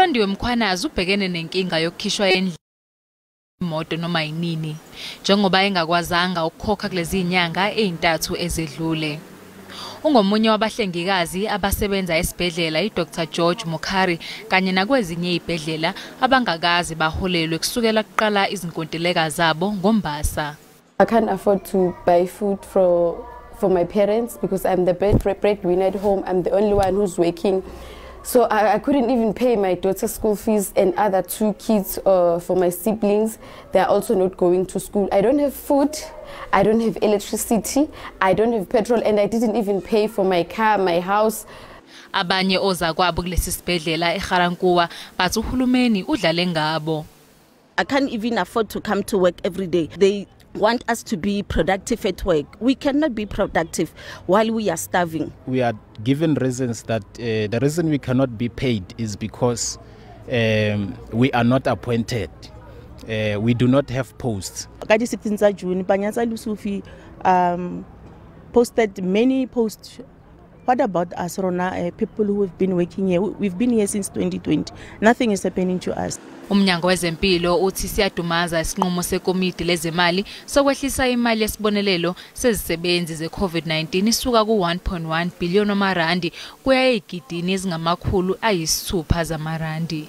ULondiwe Mkhwanazi ubhekene nenkinga yokukhishwa endlini imoto noma yinini, njengoba engakwazanga ukukhokha kulezi nyanga ezintathu ezedlule. Ungomunye wabahlengikazi abasebenza esibhedlela iDr George Mukhari kanye nakwezinye izibhedlela abangakaze baholelwe kusukela kuqala izinkontileka zabo ngoMbasa. I can't afford to buy food for my parents because I'm the breadwinner at home. I'm the only one who's working. So I couldn't even pay my daughter's school fees and other two kids for my siblings. They're also not going to school. I don't have food, I don't have electricity, I don't have petrol, and I didn't even pay for my car, my house. Abanye ozakwabo kulesi sibhedlela eGarankuwa bathi uhulumeni udlale ngabo. I can't even afford to come to work every day. They want us to be productive at work. We cannot be productive while we are starving. We are given reasons that the reason we cannot be paid is because we are not appointed. We do not have posts. Ka di 16 tsa June, Panyaza Lesufi posted many posts. What about us, Rona, people who have been working here? We've been here since 2020. Nothing is happening to us. Umnyango wezempilo uthi siyadumaza isinqumo sekomiti lezemali sokwehlisa imali yesibonelelo sezisebenzi ze-COVID-19 isuka ku-1.1 billion wamarandi kuya ezigidini ezingama-600 zamarandi.